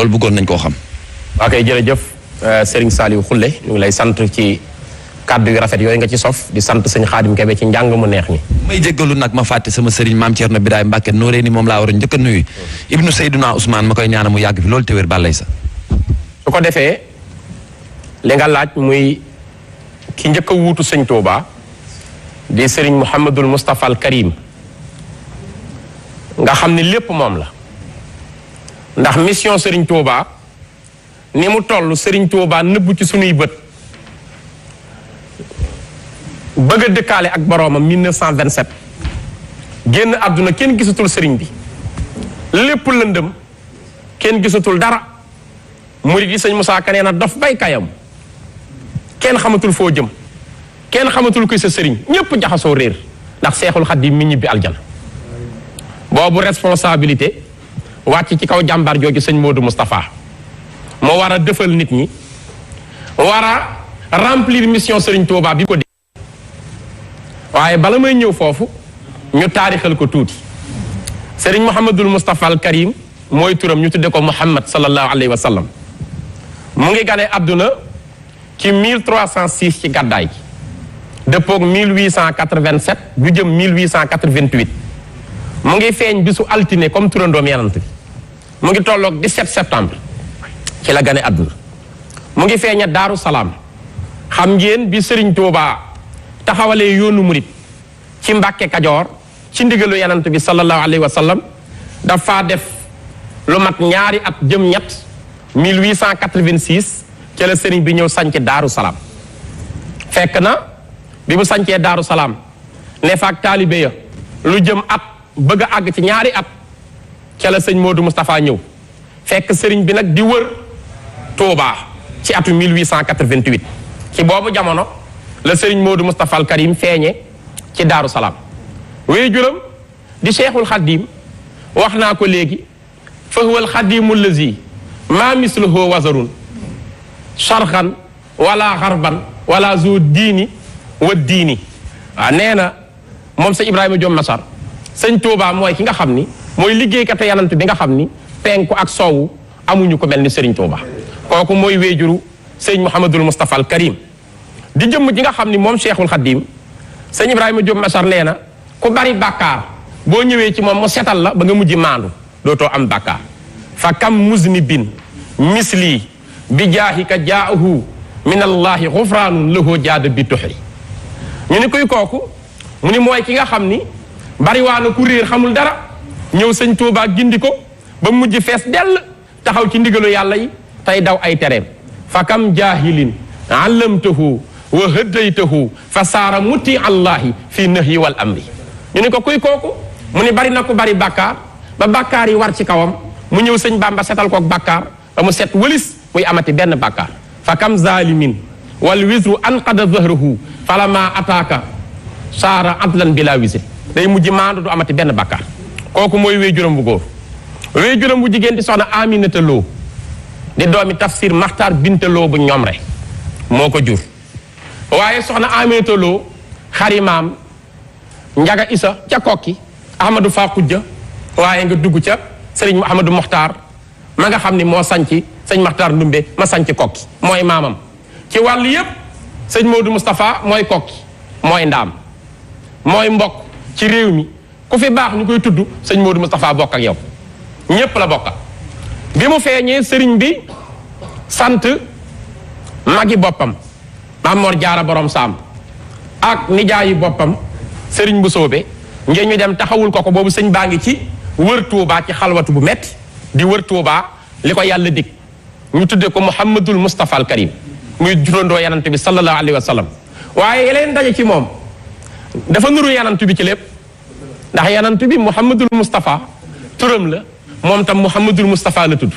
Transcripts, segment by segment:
loolu bëggoon nañ koo xam. waa kay jërëjëf Serigne Saliou Khoule ñu ngi lay sant ci kàddu yu rafet yooyu nga ci sof di sant sëñ Xaadim Kebe ci njàng mu neex mi. may jéggalu nag ma fàtte sama Serigne maam Thierno Birahim Mbacke nooree ni moom laa war a njëkk a nuyu. Ibnu Seydouna Ousmane ma koy ñaanal mu yàgg fi loolu te wér bàllay sa. su ko defee li nga laaj muy ki njëkk a wuutu sëñ Touba di Serigne Mouhamadul Moustapha al Karim nga xam ne lépp moom la ndax mission Serigne Touba ni mu toll Serigne Touba nëbbu ci sunuy bët bëgg a dëkkaale ak boroomam 1927 génn àdduna kenn gisatul Serigne bi lépp lëndëm kenn gisatul dara murid yi sëñ Moussa Ka nee na dof bay kayam kenn xamatul foo jëm kenn xamatul kuy sa sëriñ ñépp jaxasoo réer ndax Seexul Xadiim mi ñibbi aljana boobu responsabilité wàcc ci kaw jàmbaar jooju sëñ Modou Moustapha moo war a dëfal nit ñi war a remplir mission Serigne Touba bi ko dé waaye bala may ñëw foofu ñu taarixal ko tuuti Serigne Mouhamadul Moustapha al Karim mooy turam ñu tudde ko Muhammad sallallahu alayhi wa sallam mu ngi gane àdduna ci 1306 ci gàddaay gi dëppoog 1887 bu jëm 1888 mu ngi feeñ bisu altine comme turandoom yanant bi mu ngi tolloog 17 septembre ci la gane àdduna mu ngi feeña Daaru Salaam xam ngeen bi Serigne Touba taxawalee yoonu murit ci Mbàkke Kajoor ci ndigalu yanant bi sallallahu alayhi wa sallam dafa def lu mat ñaari at jëm ñett 1886 ci la Serigne bi ñëw sanc Daaru Salaam fekk na bi mu sancee Daaru Salaam ne faak taalibe ya lu jëm at bëgg a àgg ci ñaari at ca la sëñ Modou Moustapha ñëw fekk sëriñ bi nag di wër Touba ci atu 1888 ci boobu jamono la sëriñ Modou Moustapha al Karim feeñe ci Daaru Salaam wéy juram di Cheikhul Khadim wax naa ko léegi fa huwa al Khadimu lazi ma misluhu wazarun sharxan wala xarban wala zu diini wa diini waaw nee na moom sëñ Ibrahima Diom Masar sëñ Touba mooy ki nga xam ni mooy liggéeykat yanant bi nga xam ni penku ak soowu amuñu ko mel ni Serigne Touba kooku mooy wéejuru sëñ Mouhamadul Moustapha al Karim di jëmm ji nga xam ni moom Cheikhul Khadim sëñ Ibrahima Diom Masar nee na ku bari bàkkaar boo ñëwee ci moom mu setal la ba nga mujj maandu dootoo am bàkkaar fa kam muznibin misli bi jaahika jaahu min allahi xufraanun lahu jaada bi tuxri ñu ni kuy kooku mu ni mooy ki nga xam ni bariwaana ku réer xamul dara ñëw sëñ Touba gindi ko ba mujj fees dell taxaw ci ndigalu yàlla yi tey daw ay tereem fa kam jaahilin allamtahu wa hëddaytahu fa saara muti allahi fi nahyi wal amri ñu ni ko kuy kooku mu ni bari na ku bari bàkkaar ba bàkkaar yi war ci kawam mu ñëw sëñ Bamba setal kook bàkkaar ba mu set wëlis muy amati benn bàkkaar fa kam zalimin wal wisru anqada zahrahu falama ataaka saara adlan bila wisri day mujj maandu du amati benn bàkkaar kooku mooy wéy juróom bu góor wéy juróom bu jigéen di soxna Aminata Lo di doomi tafsir Maxtaar Binta Lo bu ñoom rek moo ko jur waaye soxna Aminata Lo xarimaam Njaga Isa ca kokki Ahmadou Fakujja waaye nga dugg ca Sëriñ Mouhamadou Mokhtar ma nga xam ni moo sanci sëñ Maxtaar Ndumbe ma sanc kokki mooy maamam ci wàllu yépp sëñ Modou Moustapha mooy kokki mooy ndaam mooy mbokk ci réew mi ku fi baax ñu koy tudd sëñ Modou Moustapha bokk ak yow ñépp la bokk bi mu feeñee sëriñ bi sant magi boppam Maam Mor Jaara borom saam ak nijaayi boppam sëriñ bu soobe ngeen ñu dem taxawul ko boobu sëñ baa ngi ci wër Tuubaa ci xalwatu bu metti di wër Tuubaa li ko yàlla dig ñu tudde ko Muhammadul Moustapha al Karim muy jurandoo yanant bi sallallahu alayhi wa sallam waaye leen daje ci moom dafa nuru yanant bi ci lépp ndax yanant bi Muhammadul Moustapha turam la moom tam Muhammadul Moustapha la tudd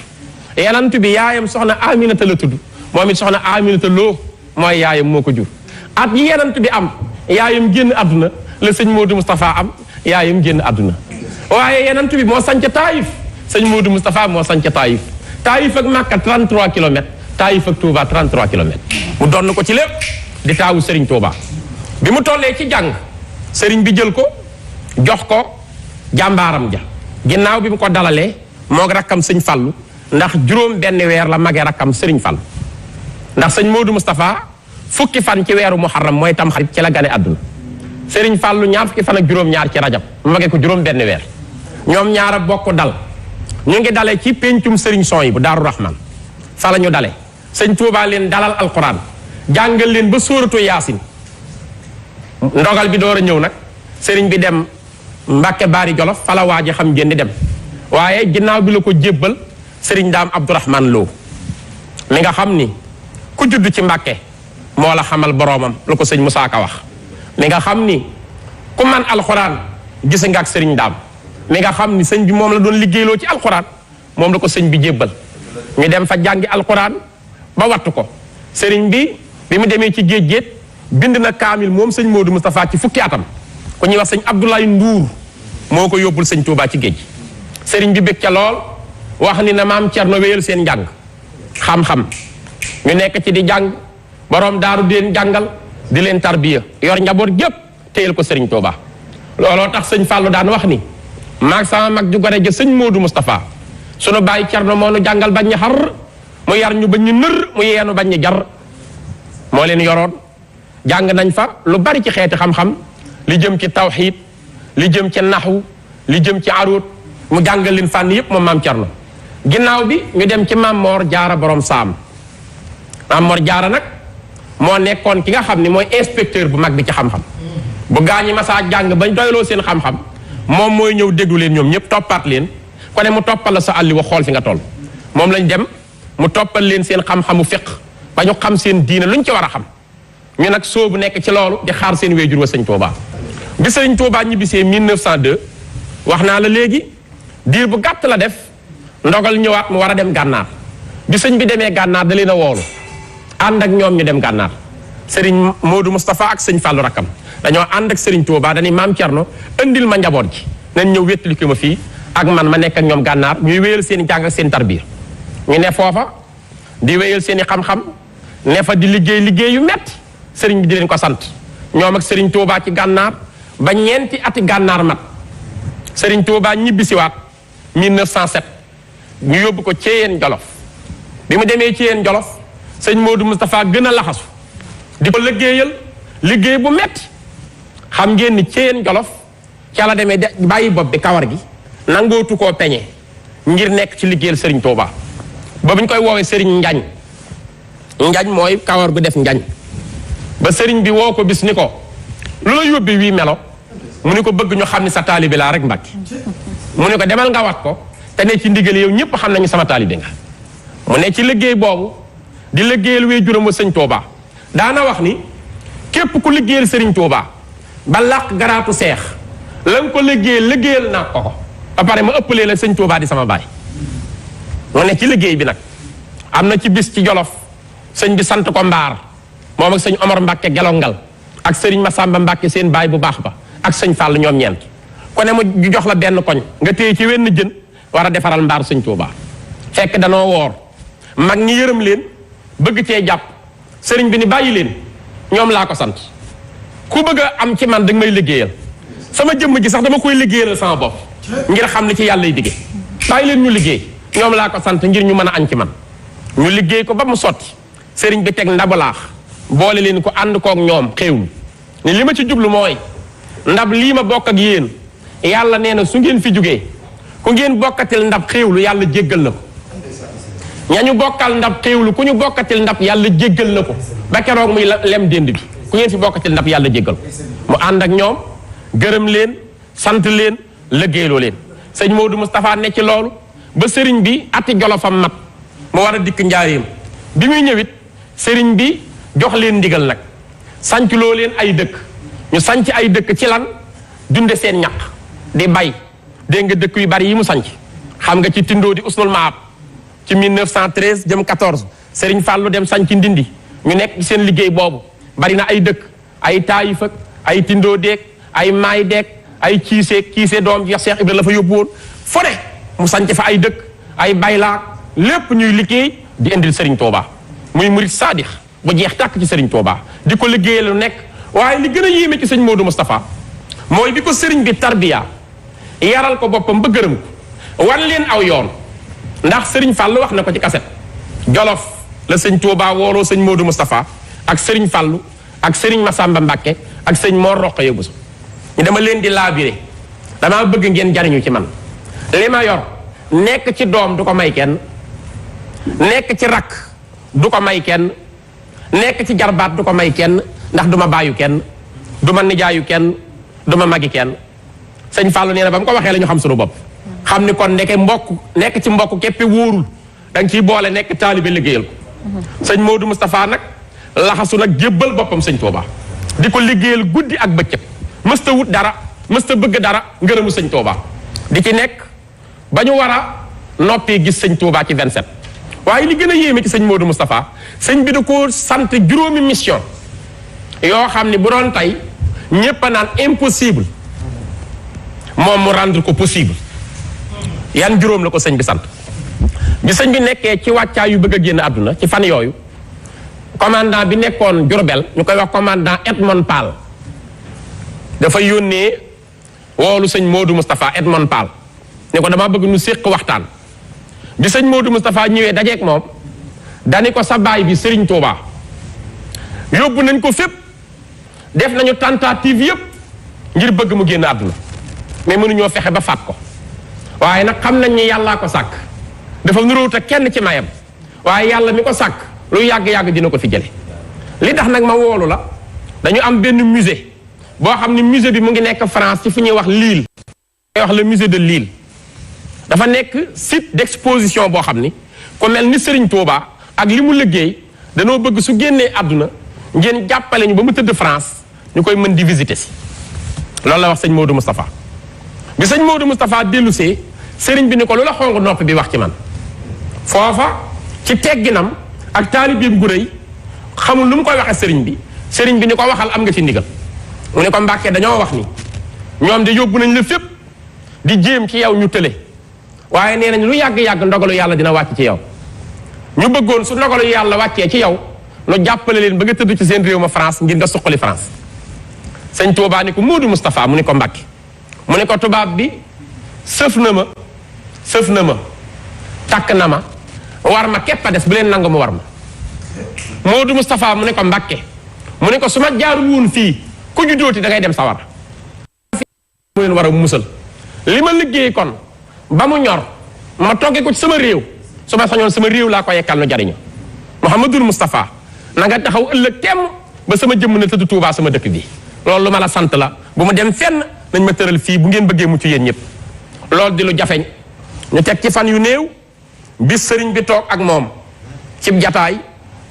yanant bi yaayam soxna Aminata la tudd moom it soxna Aminata Lo mooy yaayam moo ko jur at yi yanant bi am yaayam génn àdduna la sëñ Modou Moustapha am yaayam génn àdduna waaye yanant bi moo sanc Taïf sëñ Modou Moustapha moo sanc Taïf Taïf ak Makka 33 kilomètres Taïf ak Touba 33 kilomètres mu donn ko ci lépp di taawu Serigne Touba bi mu tollee ci jàng Serigne bi jël ko jox ko jàmbaaram ja ginnaaw bi mu ko dalalee moog rakkam sëñ Fallu ndax juróom benn weer la mage rakkam sëriñ Fall ndax sëñ Modou Moustapha fukki fan ci weeru muharram mooy tamxarit ci la gane àdduna sëriñ Fallu ñaar fukki fan ak juróom-ñaar ci rajab mage ko juróom benn weer ñoom ñaara bokk dal ñu ngi dale ci péncum sëriñ son yi bu Daaru Rahman fa la ñu dale sëñ Tuubaa leen dalal alquran jàngal leen ba sóoratu yaasin ndogal bi door a ñëw nag sëriñ bi dem Mbàkke Baari Jolof fa la waaji xam ngeen di dem waaye ginnaaw bi la ko jébbal sëriñ Daam Abdourahman Lo mi nga xam ni ku judd ci Mbàkke moo la xamal boroomam la ko sëñ Musaa Ka wax mi nga xam ni ku man alxuraan gis nga ak sëriñ Daam mi nga xam ni sëñ bi moom la doon liggéeyloo ci alxuraan moom la ko sëñ bi jébbal ñu dem fa jàngi alxuraan ba wattu ko sëriñ bi mu demee ci géej géej bind na kaamil moom sëñ Modou Moustapha ci fukki atam ku ñuy wax sëñ Abdoulaye Ndour moo ko yóbbul sëñ Touba ci géej sëriñ bi bég ca lool wax ni na maam Cerno wéyal seen njàng xam-xam ñu nekk ci di jàng boroom daaru di leen jàngal di leen tarbiya yor njaboot gépp téyel ko sëriñ Touba looloo tax sëñ Fallou daan wax ni maag sama mag ju gore ja sëñ Modou Moustapha sunu bàyyi Cerno moo nu jàngal bañ ñu xar mu yar ñu bañ ñu nër mu yeenu bañ ñu jar moo leen yoroon jàng nañ fa lu bari ci xeeti xam-xam li jëm ci tawxiid li jëm ci naxwu li jëm ci aruut mu jàngal leen fànn yépp moom maam Cerno ginnaaw bi ñu dem ci Maam Moor Jaara borom saam Maam Moor Jaara nag moo nekkoon ki nga xam ni mooy inspecteur bu mag bi ci xam-xam bu gaañi masaa jàng bañ doyloo seen xam-xam moom mooy ñëw déglu leen ñoom ñëpp toppaat leen ko ne mu toppal la sa àlli wa xool fi nga toll moom lañ dem mu toppal leen seen xam-xamu fiq ba ñu xam seen diine luñ ci war a xam ñu nag soobu nekk ci loolu di xaar seen wéyjur wa sëñ Touba bi sëñ Touba ñibbisee 1902 wax naa la léegi diir bu gàtt la def ndogal ñëwaat mu war a dem gànnaar bi sëñ bi demee gànnaar da leen a woolu ànd ak ñoom ñu dem gànnaar sëriñ Modou Moustapha ak sëñ Fallou rakkam dañoo ànd ak sëriñ Touba dañuy maam Cerno indil ma njaboot gi nañ ñëw wéttali ko ma fii ak man ma nekk ak ñoom gànnaar ñuy wéyal seen i jàng ak seen tarbiya ñu ne foofa di wéyal seen i xam-xam ne fa di liggéey yu metti sëriñ bi di leen ko sant ñoom ak sëriñ Touba ci gànnaar ba ñeenti ati gànnaar mat sëriñ Touba ñibbisiwaat 1907 ñu yóbbu ko Ceyeen Jolof bi mu demee Ceyeen Jolof sëñ Modou Moustapha gën a laxasu di ko liggéeyal liggéey bu metti xam ngeen ni Ceyeen Jolof ca la demee bàyyi bopp bi kawar gi nangootu koo peñe ngir nekk ci liggéeyal sëriñ Touba ba bu ñu koy woowee sëriñ Njañ mooy kawar gu def njañ ba sëriñ bi woo ko bis ni ko lu la yóbbi wii melo mu ni ko bëgg ñu xam ni sa taalibe laa rek Mbàkke mu ni ko demal nga wat ko te ne ci ndigal yow ñëpp xam nañu sama taalibe nga mu ne ci liggéey boobu di liggéeyal wee juróom wa sëñ Touba daana wax ni képp ku liggéeyal sëriñ Touba ba làq garaatu seex la nga ko liggéeyal naa ko ba pare ma ëppalee la sëñ Touba di sama baay mu ne ci liggéey bi nag am na ci bis ci Jolof sëñ bi sant ko mbaar moom ak sëñ Omar Mbàkke gelongal ak sëriñ Masamba Mbàkke seen baay bu baax ba ak sëñ Fall ñoom ñeent ku ne mu jox la benn koñ nga téye ci wenn jën war a defaral mbaar sëñ Touba fekk danoo woor mag ñi yërëm leen bëgg cee jàpp sëriñ bi ni bàyyi leen ñoom laa ko sant ku bëgg a am ci man danga may liggéeyal sama jëmm ji sax dama koy liggéeyal sama bopp ngir xam ne ci yàlla y digge bàyyi leen ñu liggéey ñoom laa ko sant ngir ñu mën a añ ci man ñu liggéey ko ba mu sotti sëriñ bi teg ndabalaax boole leen ko ànd kook ñoom xéewlu ni li ma ci jublu mooy ndab lii ma bokk ak yéen yàlla nee na su ngeen fi jógee ku ngeen bokkatil ndab xéewlu yàlla jéggal na ko ñañu bokkal ndab xéewlu ku ñu bokkatil ndab yàlla jéggal na ko ba keroog muy lem dénd bi ku ngeen fi bokkatil ndab yàlla jéggal ko mu ànd ak ñoom gërëm leen sant leen liggéeyloo leen sëñ Modou Moustapha ne ci loolu ba sëriñ bi ati Jolofam mat mu war a dikk njaareem bi muy ñëwit sëriñ bi jox leen ndigal nag sanc loo leen ay dëkk ñu sanc ay dëkk ci lan dunde seen ñaq di bay dégg nga dëkk yu bari yi mu sanc xam nga ci tindoo di usnul maab ci 1913 jëm 14 sëriñ Fallou dem sanc ndindi ñu nekk ci seen liggéey boobu bari na ay dëkk ay taayif ak ay tindoo deeg ay maay deeg ay kiise doom ji Cheikh Ibrahima la fa yóbbu woon fu ne mu sanc fa ay dëkk ay baylaak lépp ñuy liggéey di indil sëriñ Touba muy murit saadix bu jeex tàkk ci sëriñ Touba di ko liggéeyee lu nekk waaye li gën a yéeme ci sëñ Modou Moustapha mooy bi ko sëriñ bi tarbiya yaral ko boppam ba gërëm ko wan leen aw yoon ndax sëriñ Fallou wax na ko ci kaset Jolof la sëñ Touba wooloo sëñ Modou Moustapha ak sëriñ Fallou ak sëriñ Massamba Mbacke ak sëñ Mor Rokhaya Bousso ñu dama leen di laabire damaa bëgg ngeen jariñu ci man li ma yor nekk ci doom du ko may kenn nekk ci rakk du ko may kenn nekk ci jarbaat du ko may kenn ndax du ma bàyyu kenn du ma nijaayu kenn du ma magi kenn sëñ Fallou nee na ba mu ko waxee la ñu xam suñu bopp xam ni kon ndeke mbokk nekk ci mbokk képpi wóorul da nga ciy boole nekk taalibe liggéeyal ko sëñ Modou Moustapha nag laxasu nag jébbal boppam sëñ Touba di ko liggéeyal guddi ak bëccëg mësta wut dara mësta bëgg dara ngërëmu sëñ Touba di ci nekk ba ñu war a noppi gis sëñ Touba ci 27 waaye li gën a yéeme ci sëñ Modou Moustapha sëñ bi da ko sant juróomi mission yoo xam ne bu doon tey ñépp a naan impossible moom mu rendre ko possible yan juróom la ko sëñ bi sant bi sëñ bi nekkee ci wàccaay yu bëgg a génn àdduna ci fan yooyu commandant bi nekkoon Diourbel ñu koy wax commandant Edmond Pal dafa yónnee woolu sëñ Modou Moustapha Edmond Pal ne ko dama bëgg nu séq waxtaan bi sëñ Modou Moustapha ñëwee dajeek moom dani ko sa baay bi Serigne Touba yóbbu nañ ko fépp def nañu tentative yépp ngir bëgg mu génn àdduna mais mënuñoo fexe ba faat ko waaye nag xam nañ ni yàllaa ko sàkk dafa nuróowut ak kenn ci mayam waaye yàlla mi ko sàkk lu yàgg-yàgg dina ko fi jële li tax nag ma woolu la dañu am benn musée boo xam ne musée bi mu ngi nekk France ci fu ñuy wax Lille wax le musée de Lille dafa nekk site d'exposition boo xam ni ku mel ni Serigne Touba ak li mu liggéey danoo bëgg su génnee àdduna ngeen jàppale ñu ba mu tëdd France ñu koy mën di visiter si loolu la wax sëñ Modou Moustapha bi sëñ Modou Moustapha dellusee sëriñ bi ni ko lu la xong nopp bi wax ci man foofa ci tegginam ak taalibeem gu rëy xamul lu mu koy waxee sëriñ bi ni ko waxal am nga ci ndigal mu ne ko Mbàkke dañoo wax ni ñoom de yóbbu nañ la fépp di jéem ci yow ñu tële waaye nee nañ lu yàgg-yàgg ndogalu yàlla dina wàcc ci yow ñu bëggoon su ndogalu yàlla wàccee ci yow nu jàppale leen ba nga tëdd ci seen réew ma France ngir nga suqali France sëñ Touba ni ko Modou Moustapha mu ni ko Mbàkke mu ne ko tubaab bi sëf na ma takk na ma war ma képp a des bu leen nangu mu war ma Modou Moustapha mu ne ko Mbàkke mu ne ko su ma jaarul woon fii ku juddooti da ngay dem sawar mu leen war a musal li ma liggéey kon ba mu ñor ma toggee ko ci sama réew su ma sañoon sama réew laa ko yekkal nu jariñu Mouhamadul Moustapha na nga taxaw ëllëg temm ba sama jëmm na tëdd Touba sama dëkk bi loolu lu ma la sant la bu mu dem fenn nañ ma tëral fii bu ngeen bëggee mucc yéen ñëpp loolu di lu jafeñ ñu teg ci fan yu néew bis sëriñ bi toog ak moom cib jataay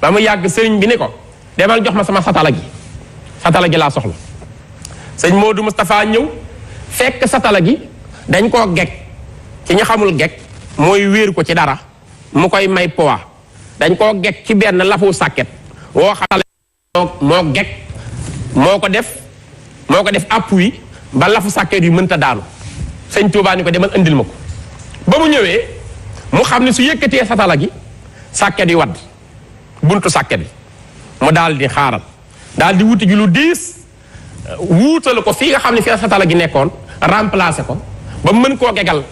ba mu yàgg sëriñ bi ni ko demal jox ma sama satala gi laa soxla sëñ Modou Moustapha ñëw fekk satala gi dañ koo geg ci ñu xamul geg mooy wéeru ko ci dara mu koy may poids dañ koo geg ci benn lafu sàkket woo xatala moo geg moo ko def appui ba lafu sàkket yu mënta daanu sëñ Touba ni ko demal andil ma ko ba mu ñëwee mu xam ne su yëkkatee satala gi sàkket yi wadd buntu sàkket bi mu daal di xaaral daal di wuti ji lu diis wuutal ko fii nga xam ne fi la satala gi nekkoon remplacer ko ba mën koo gegal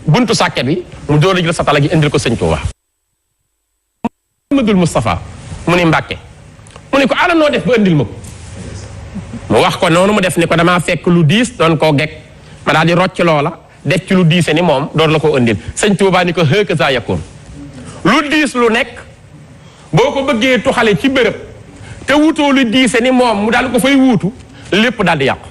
buntu sàkket bi mu door a jël satala gi indil ko sëñ Touba Muhammadul Moustapha mu ni Mbàkke mu ni ko ala noo def ba indil ma ko mu wax ko noonu mu def ni ko damaa fekk lu diis doon koo geg ma daal di rocc loola def ci lu diise ni moom door la ko indil sëñ Touba ni ko hëkk saa yakkoon lu diis lu nekk boo ko bëggee tuxale ci bërëb te wutoo lu diise ni moom mu daal ko fay wuutu lépp daal di yàqu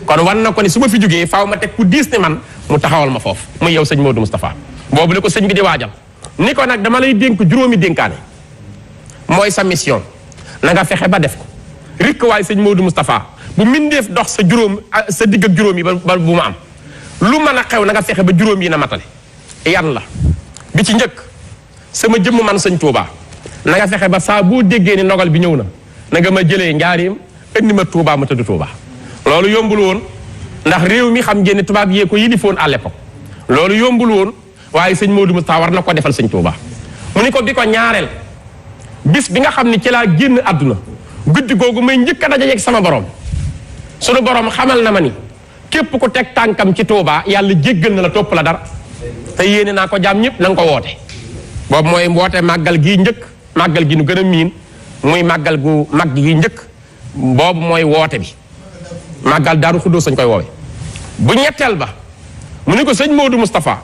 kon wan na ko ni su ma fi jógee faaw ma teg ku diis ni man mu taxawal ma foofu muy yow sëñ Modou Moustapha boobu la ko sëñ bi di waajal ni ko nag dama lay dénk juróomi dénkaane mooy sa mission na nga fexe ba def ko rikk waaye sëñ Modou Moustapha bu mindeef dox sa digg ak juróom yi ba bu ma am lu mën a xew na nga fexe ba juróom yi na matale yan la bi ci njëkk sama jëmm man sëñ Touba na nga fexe ba saa boo déggee ni ndogal bi ñëw na nga ma jëlee njaareem indi ma Touba ma tëdd Touba loolu yombul woon ndax réew mi xam ngeen ne tubaab yee ko yilifoon à l'époque loolu yombul woon waaye sëñ Modou Moustapha war na ko defal sëñ Touba mu ni ko bi ko ñaareel bis bi nga xam ni ci laa génn àdduna guddi googu may njëkk a dajeek sama borom sunu borom xamal na ma ni képp ku teg tànkam ci Touba yàlla jéggal na la topp la dara te yéene naa ko jaam ñëpp na nga ko woote boobu mooy woote màggal gii njëkk màggal gi nu gën a miin muy màggal gu mag gi njëkk boobu mooy woote bi màggal Daaru Xudoos sañ koy woowe bu ñetteel ba mu ni ko sëñ Modou Moustapha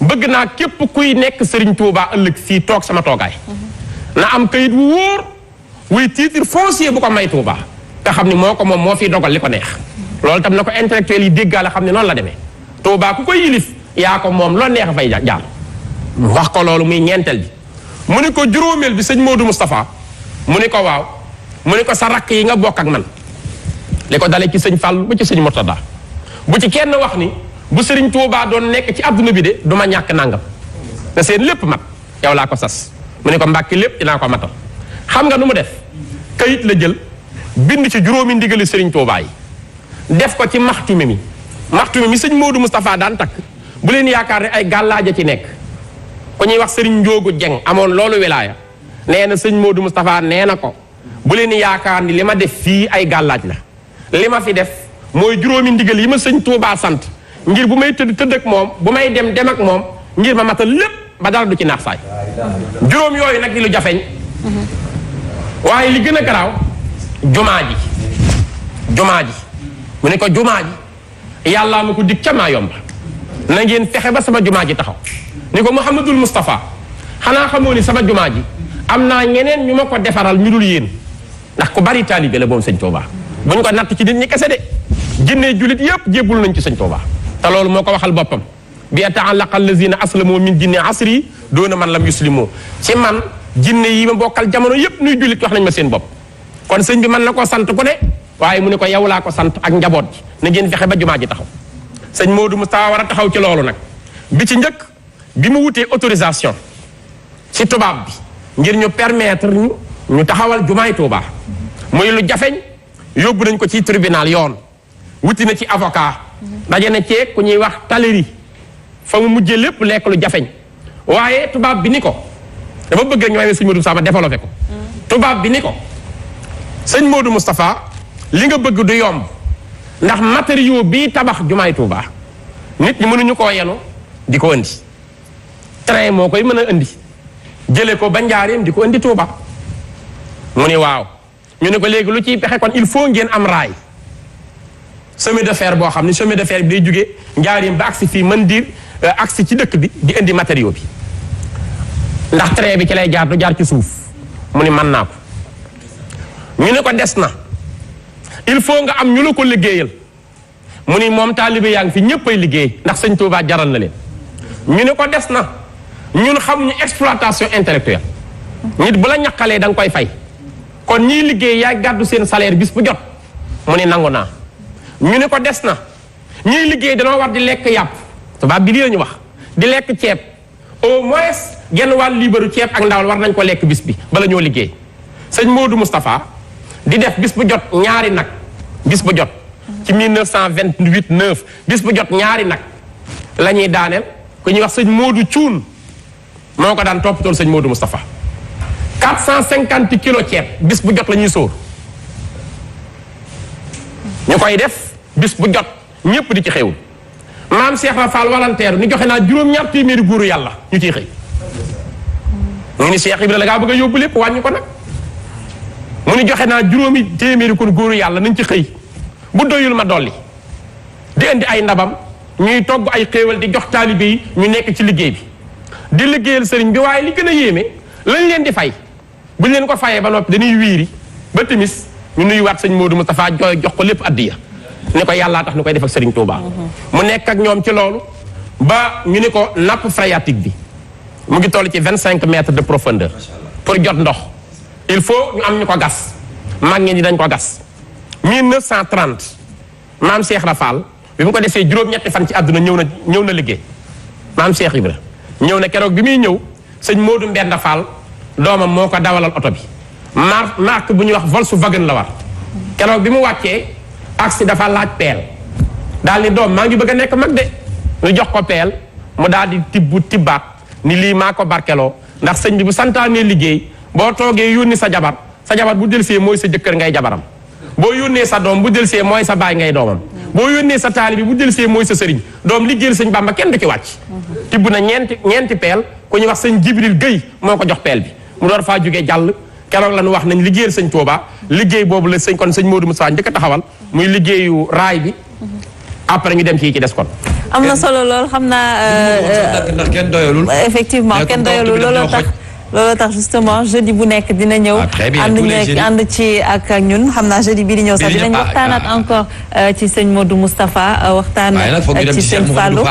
bëgg naa képp kuy nekk Serigne Touba ëllëg fii toog sama toogaay na am kayit wu wóor wuy titre foncier bu ko may Touba nga xam ni moo ko moom moo fiy dogal li ko neex loolu tam na ko intellectuel yi déggaale xam ne noonu la demee Touba ku koy yilif yaa ko moom loo neex a fay jaar wax ko loolu muy ñeenteel bi mu ni ko juróomeel bi sëñ Modou Moustapha mu ni ko waaw mu ni ko sa rakk yi nga bokk ak man li ko dalee ci sëñ Fall ba ci sëñ Murtada bu ci kenn wax ni bu Serigne Touba doon nekk ci adduna bi de du ma ñàkk nangam te seen lépp mat yow laa ko sas mu ne ko Mbàkke lépp dinaa ko matal xam nga nu mu def kayit la jël bind ci juróomi ndigali Serigne Touba yi def ko ci maxtume mi sëñ Modou Moustapha daan takk bu leen yaakaar ne ay gàllaaja ci nekk ku ñuy wax Serigne Njoogu Jeng amoon loolu wilaaya nee na sëñ Modou Moustapha nee na ko bu leen yaakaar ni li ma def fii ay gàllaaj la li ma fi def mooy juróomi ndigal yi ma sëñ Touba sant ngir bu may tëdd ak moom bu may dem ak moom ngir ma matal lépp ba dara du ci naax saay juróom yooyu nag di lu jafeñ waaye li gën a garaaw jumaa ji mu ne ko jumaa ji yàllaa ma ko dig ca maa yomba na ngeen fexe ba sama jumaa ji taxaw ni ko Mouhamadul Moustapha xanaa xamoo ni sama jumaa ji am naa ñeneen ñu ma ko defaral ñu dul yéen ndax ku bari taalibe la moom sëñ Touba bu ñu ko natt ci nit ñi kese de jinne julit yépp jébbul nañ ci sëñ Touba te loolu moo ko waxal boppam bi ta'allaqa allazina aslamu min jinne asri doona man lam yuslimu ci man jinne yi ma bokkal jamono yépp nuy julit wax nañ ma seen bopp kon sëñ bi mën na koo sant ku ne waaye mu ne ko yow laa ko sant ak njaboot ji na ngeen fexe ba jumaa ji taxaw sëñ Modou Moustapha war a taxaw ci loolu nag bi ci njëkk bi mu wutee autorisation ci tubaab bi ngir ñu permettre ñu taxawal jumaay Touba muy lu jafeñ yóbbu nañ ko ci tribunal yoon wuti na ci avocat daje na ceeg ku ñuy wax taleri fa mu mujjee lépp lekk lu jafeñ waaye tubaab bi ni ko dafa bëgg rek ñu waaye sëñ Modou Moustapha développé ko tubaab bi ni ko sëñ Modou Moustapha li nga bëgg du yomb ndax matériaux bii tabax jumaay Touba nit ñi mënuñu koo yenu di ko indi train moo koy mën a indi jële ko ba Njaaréem di ko indi Touba mu ni waaw ñu ne ko léegi lu ciy pexe kon il faut ngeen am raay chemin de fer boo xam ne chemin de fer bi day jógee Njaaréem ba agsi fii mën di agsi ci dëkk bi di indi matériaux bi ndax train bi ci lay jaar du jaar ci suuf mu ni mën naa ko ñu ne ko des na il faut nga am ñu la ko liggéeyal mu ni moom taalibe yaa ngi fi ñëpp ay liggéey ndax sëñ Touba jaral na leen ñu ne ko des na ñun xamuñu exploitation intellectuelle nit bu la ñaqalee da nga koy fay kon ñiy liggéey yaay gàddu seen salaire bis bu jot mu ni nangu naa ñu ne ko des na ñiy liggéey danoo war di lekk yàpp tubaab bi lii la ñu wax di lekk ceeb au moins genn wàll liibaru ceeb ak ndawal war nañ ko lekk bis bi bala ñoo liggéey sëñ Modou Moustapha di def bis bu jot ñaari nag bis bu jot ci 1928 9 bis bu jot ñaari nag la ñuy daaneel ku ñuy wax sëñ Modou Cuun moo ko daan toppatool sëñ Modou Moustapha 450 kilos ceeb bis bu jot la ñuy sóor ñu koy def bis bu jot ñëpp di ci xewul maam Cheikh Rafal volontaire ni joxe naa juróom-ñaar téeméeri góoru yàlla ñu ciy xëy mu ni Cheikh Ibrahima la ngaa bëgg a yóbbu lépp wàññi ko nag mu ni joxe naa juróomi téeméeri kon góoru yàlla nañ ci xëy bu doyul ma dolli di indi ay ndabam ñuy togg ay xéewal di jox taalibe yi ñu nekk ci liggéey bi di liggéeyal sëriñ bi waaye li gën a yéeme lañ leen di fay buñ leen ko fayee ba noppi dañuy wiiri ba timis ñu nuyuwaat sëñ Modou Moustapha jox ko lépp addiya ni ko yàllaa tax ñu koy def ak sëriñ Touba. mu nekk ak ñoom ci loolu ba ñu ni ko nappe phréatique bi mu ngi toll ci 25 mètres de profondeur pour jot ndox il faut ñu am ñu ko gas mag ñi dañ ko gas 1930 maam Cheikh Rafal bi mu ko defee juróom-ñetti fan ci àdduna ñëw na liggéey maam Cheikh Ibra ñëw na keroog bi muy ñëw sëñ Modou Mbenda Fall doomam moo ko dawalal oto bi marque bu ñuy wax Volkswagen la war keroog bi mu wàccee aksi dafa laaj peel daal ni doom maa ngi bëgg a nekk mag de ñu jox ko peel mu daal di tibbaat ni lii maa ko barkeloo ndax sëñ bi bu santaanee liggéey boo toogee yónni sa jabar bu delsee mooy sa jëkkër ngay jabaram boo yónnee sa doom bu delsee mooy sa baay ngay doomam boo yónnee sa taalibe bu dellusee mooy sa sëriñ doom liggéeyal sëñ Bamba kenn du ci wàcc tibb na ñeenti peel ku ñuy wax sëñ Jibril Guèye moo ko jox peel bi mu door faa jógee jàll keroog la ñu wax nañ liggéeyal sëñ Touba liggéey boobu la sëñ Modou Moussa njëkk a taxawal muy liggéeyu raay bi après ñu dem ci des kon am na solo lool xam naa ndax kenn doyalul effectivement kenn doyalul looloo tax justement jeudi bu nekk dina ñëw ànd ci ak ñun xam naa jeudi bii di ñëw sax dinañ waxtaanaat encore ci sëñ Modou Moustapha waxtaan ci sëñ Fallou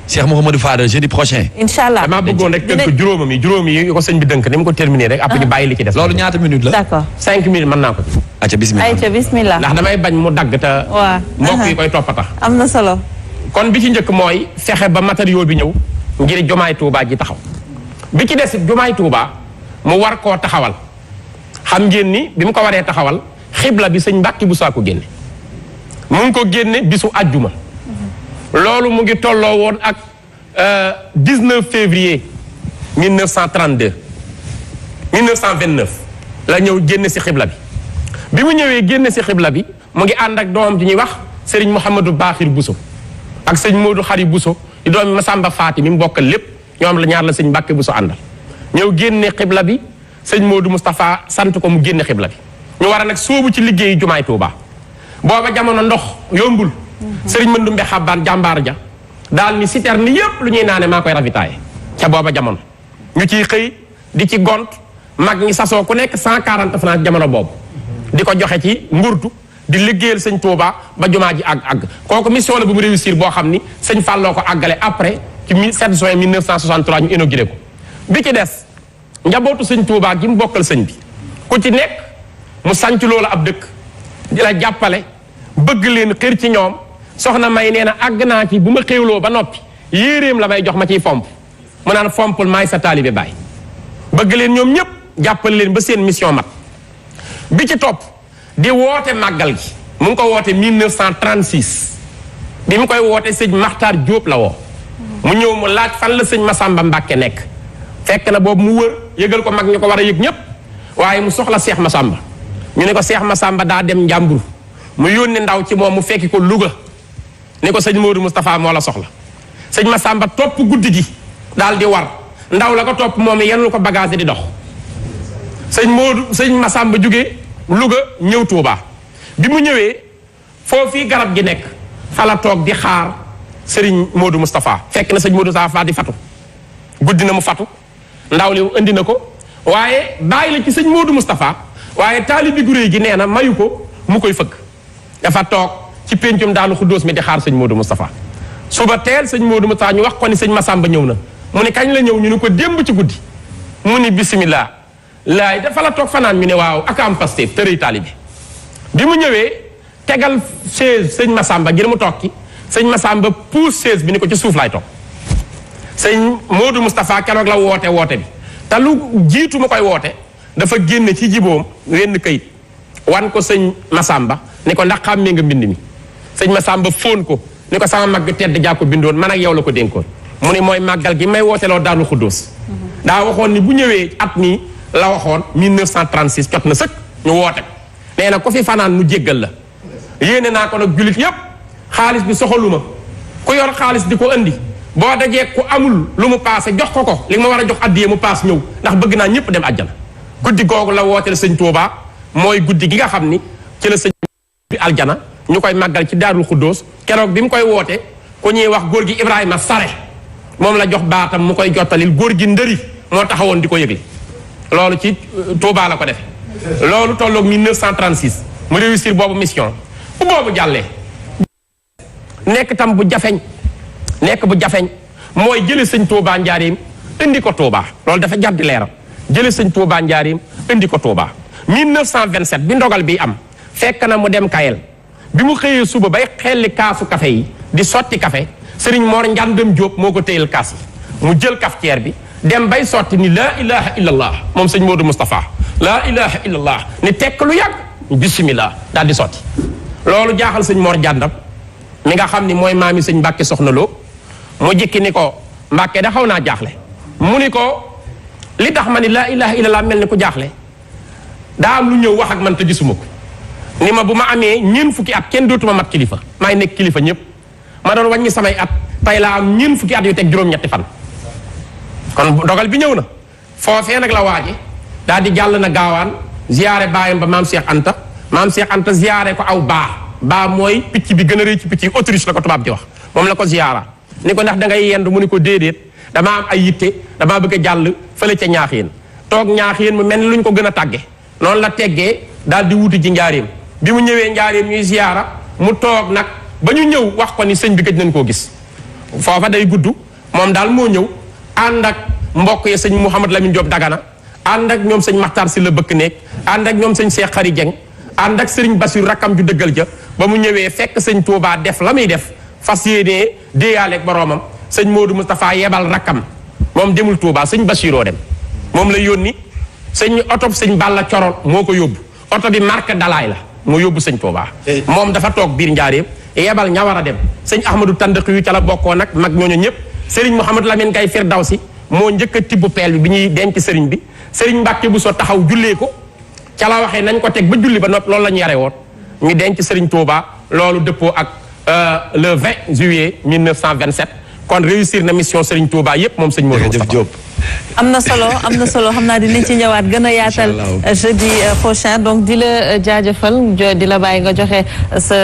Cheikh Mouhamadou Fadal jeudi prochain incha allah damaa bëggoon rek tënk juróom yi ko sëñ bi dënk ni mu ko terminé rek après ñu bàyyi li ci des loolu ñaata minutes la d'accord 5 minutes mën naa ko ayca bismillah ndax damay bañ mu dagg te mbokk yi koy toppata am na solo kon bi ci njëkk mooy fexe ba matériaux bi ñëw ngir jumaay Touba ji taxaw bi ci des jumaay Touba mu war koo taxawal xam ngeen ni bi mu ko waree taxawal xibla bi sëñ Mbàkke bu saa ko génne mu ngi ko génne bisu àjjuma loolu mu ngi tolloo woon ak 19 février 1932 1929 la ñëw génne si xibla bi mu ñëwee génne si xibla bi mu ngi ànd ak doomam ji ñuy wax Serigne Mouhamadou Baaxir Bousso ak sëñ Modou Xari Bousso di doomi Masamba Faati mi mu bokkal lépp ñoom la ñaar la sëñ Mbàkke Bousso àndal ñëw génne xibla bi sëñ Modou Moustapha sant ko mu génne xibla bi ñu war a nag sóobu ci liggéeyu jumaay Touba booba jamono ndox yombul sëriñ Mandumbe Xabbaan jàmbaar ja daal ni citerne ni yépp lu ñuy naane maa koy ravitaillé ca booba jamono ñu ciy xëy di ci gont mag ñi sasoo ku nekk 140 francs jamono boobu di ko joxe ci ngurtu di liggéeyal sëñ Touba ba jumaa ji àgg kooku mission la bu mu réussir boo xam ni sëñ Falloo ko àggale après ci 7 juin 1963 ñu inauguré ko bi ci des njabootu sëñ Touba gi mu bokkal sëñ bi ku ci nekk mu sanc loolu ab dëkk di la jàppale bëgg leen xër ci ñoom soxna may nee na àgg naa ci bu ma xéwloo ba noppi yéeréem la may jox ma ciy fomp mu naan fompul maay sa taalibe baay bëgg leen ñoom ñëpp jàppale leen ba seen mission mat bi ci topp di woote màggal gi mu ngi ko woote 1936 bi mu koy woote sëñ Maxtaar Jóob la woo mu ñëw mu laaj fan la sëñ Masamba Mbàkke nekk fekk na boobu mu wër yëgal ko mag ñu ko war a yëg ñëpp waaye mu soxla Seex Masamba ñu ne ko Seex Masamba daa dem Njàmbur mu yónni ndaw ci moom mu fekki ko Louga ni ko sëñ Modou Moustapha moo la soxla sëñ Masamba topp guddi gi daal di war ndaw la ko topp moom yenul ko bagage di dox sëñ Masamba jóge Louga ñëw Touba bi mu ñëwee foofii garab gi nekk fa la toog di xaar sëriñ Modou Moustapha fekk na sëñ Modou Moustapha di fatu guddi na mu fatu ndaw li indi na ko waaye bàyyi la ci sëñ Modou Moustapha waaye taalibi gu réy gi nee na mayu ko mu koy fëgg dafa toog ci péncum Daaru Xuddoos mi di xaar sëñ Modou Moustapha suba teel sëñ Modou Moustapha ñu wax ko ni sëñ Massamba ñëw na mu ne kañ la ñëw ñu ne ko démb ci guddi mu ni bisimilah laay dafa la toog fanaan ñu ne waaw ak am Pastef tërëy taalibi bi mu ñëwee tegal chaise sëñ Massamba ngir mu toog ki sëñ Massamba pousse chaise bi ni ko ci suuf laay toog sëñ Modou Moustapha keroog la woote bi te lu jiitu ma koy woote dafa génne ci jiboom wenn kayit wan ko sëñ Massamba ni ko ndax xàmmee nga mbind mi sëñ Massamba fóon ko ni ko sama mag tedd jaa ko bindoon man ak yow la ko dénkoon mu ni mooy màggal gi may wooteloo Daaru Xuddoos daa waxoon ni bu ñëwee at mi la waxoon 1936 jot na sëkk ñu woote nee na ko fi fanaan mu jéggal la yéene naa ko nag jullit yépp xaalis bi soxaluma ku yor xaalis di ko andi boo dajee ku amul lu mu paase jox ko li ma war a jox addiyee mu paas ñëw ndax bëgg naa ñëpp dem àjjana guddi googu la wooteel sëñ Touba mooy guddi gi nga xam ni ci la sëñ bi aljana ñu koy màggal ci Daarul Xuddoos keroog bi mu koy woote ku ñuy wax góor gi Ibrahima Sare moom la jox baatam mu koy jottalil góor gi ndëri moo taxawoon di ko yëgle loolu ci Touba la ko defe loolu tolloog 1936 mu réussir boobu mission bu boobu jàllee nekk tam bu jafeñ mooy jële sëñ Touba njaarim indi ko Touba loolu dafa jar di leeral jële sëñ Touba njaarim indi ko Touba 1927 bi ndogal bi am fekk na mu dem Kayel bi mu xëyee suba bay xelli kaasu café yi di sotti café Serigne Mor Njàndam Jóob moo ko téyel kaas yi mu jël cafetière bi dem bay sotti ni laa ilaha illallah moom sëñ Modou Moustapha laa ilaha illallah ni tekk lu yàgg bismillah daal di sotti loolu jaaxal sëñ Mor Njàndam mi nga xam ni mooy maami sëñ Mbàkke Soxna Lo mu jikki ni ko Mbàkke da xaw naa jaaxle mu ni ko li tax ma ni laa ilaha illallah mel ni ku jaaxle daa am lu ñëw wax ak man te gisuma ko ni ma bu ma amee ñeent fukki at kenn dootuma mat kilifa maay nekk kilifa ñëpp ma doon wàññi samay at tey laa am ñeent fukki at yu teg juróom-ñetti fan kon dogal bi ñëw na foofee nag la waaje daal di jàll na gaawaan ziyaare baayam ba maam Cheikh Anta ziyaare ko aw baa mooy picc bi gën a rëy ci picc yi Autriche la ko tubaab di wax moom la ko ziyaara ni ko ndax da ngay yendu mu ni ko déedéet damaa am ay yitte damaa bëgg a jàll fële ca ñaaxeen toog ñaaxeen mu mel ni lu ñu ko gën a tàgge noonu la teggee daal di wuti ci njaareem bi mu ñëwee njaareem ñuy ziyaara mu toog nag ba ñu ñëw wax ko ni sëñ bi gëj nañ koo gis foofa day gudd moom daal moo ñëw ànd ak mbokk yi sëñ Mouhamad Lamine Diop Dagana ànd ak ñoom sëñ Makhtar si la bëkk nekk ànd ak ñoom sëñ Cheikh Khary Dieng ànd ak sëriñ Bassirou rakkam ju dëggal ja ba mu ñëwee fekk sëñ Touba def la muy def fas yéenee déeyaale ak boroomam sëñ Modou Moustapha yebal rakkam moom demul Touba sëñ Bassiroo dem moom la yónni sëñ oto sëñ Balla Coro moo ko yóbbu oto bi marque Dalaay la moo yóbbu sëñ Touba moom dafa toog biir njaareem yebal ña war a dem sëñ Ahmadou Tandaki yu ca la bokkoo nag mag ñooñu ñëpp sëriñ Mouhamadou Lamine Gaye Firdawsi moo njëkk a tibb peel bi ñuy denc sëriñ bi sëriñ Mbàkke bu so taxaw jullee ko ca la waxee nañ ko teg ba julli ba noppi loolu la ñu yare woon ñu denc sëriñ Touba loolu dëppoo ak le 20 juillet 1927 kon réussir na mission sëriñ Touba yépp moom sëñ Modou Moustapha Diop. am na solo xam naa dinañ ci ñëwaat gën a yaatal jeudi prochain donc di la jaajëfal di la bàyyi nga joxe sa